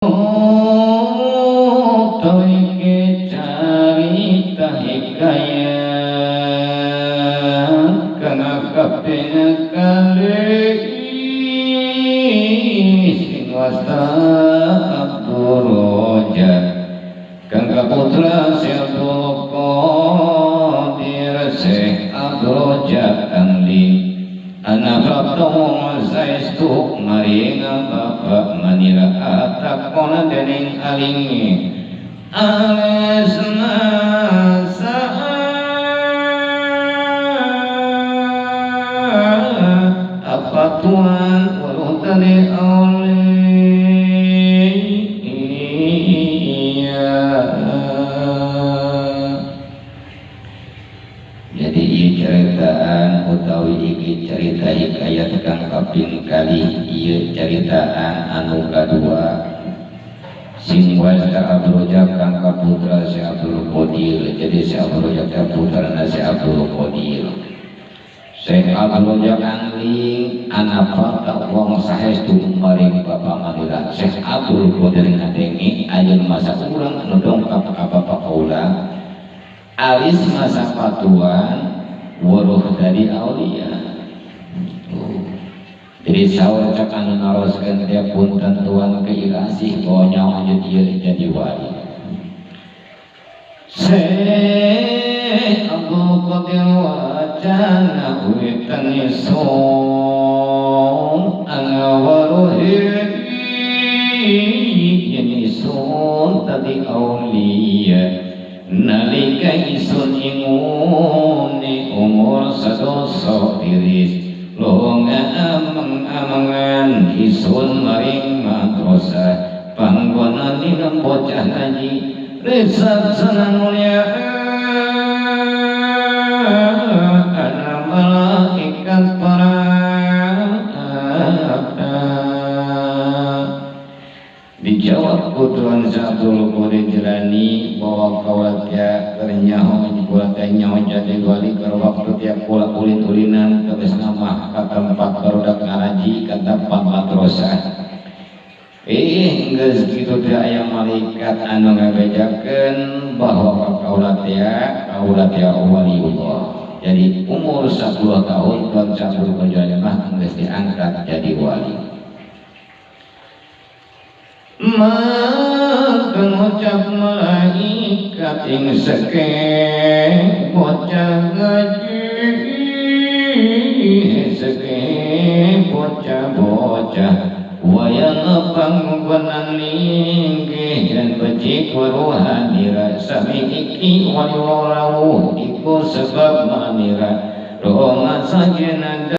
Utawi carita hikayat kang kaping kalih sing wasta Abdul Rojak kang kaputra Syekh Abdul Qadir Syekh Abdul Rojak Angling anak prapta wong saestu maring bapak manira atakona dening alinge alesna apa tuan warutane aulia. Jadi ieu ceritaan utawi iki cerita hikayat kang kaping kalih, ieu ceritaan anu kadua sing wasta Abdul Rojak kang kaputra Syekh Abdul Qadir. Jadi Syekh Abdul Rojak teh putrana Syekh Abdul Qadir. Syekh Abdul Rojak Angling anak fakta wong saestu maring bapa manira. Syekh Abdul Qadir ngadengi ayeuna masa urang anu dongkap ka bapa kaula alis masa patuan weruh dari aulia. Jadi saur cek anu naroskeun teh punten tuan keirasih bahwa nyawa anjeun ieu jadi wali. Syekh Abdul Qadir wacana witan isun ana waruhi yen isun tadi aulia nalika isun ingune umur sadoso tiris longa ameng-amengan isun maring madrasah panggonan dina bocah ngaji resep senang mulia ana malaikat para. Dijawab kutuan Abdul Qadir Jilani bahwa kaula tia ternyaho kula teh nyaho jadi wali keur waktu tia kula ulin-ulinan tegas nama ka tempat barudak ngaraji ka tempat madrasah. Geus kitu teh aya malaikat anu ngabejakeun bahwa kaula tia waliullah. Jadi umur 10 tahun Tuan Abdul Qadir mah geus diangkat jadi wali. Maka ngucap malaikat ing seke bocah ngaji seke bocah-bocah wayang panggonan linggih dan becik weruhanira sami iki wali rawuh iku sebab manira roma sajena.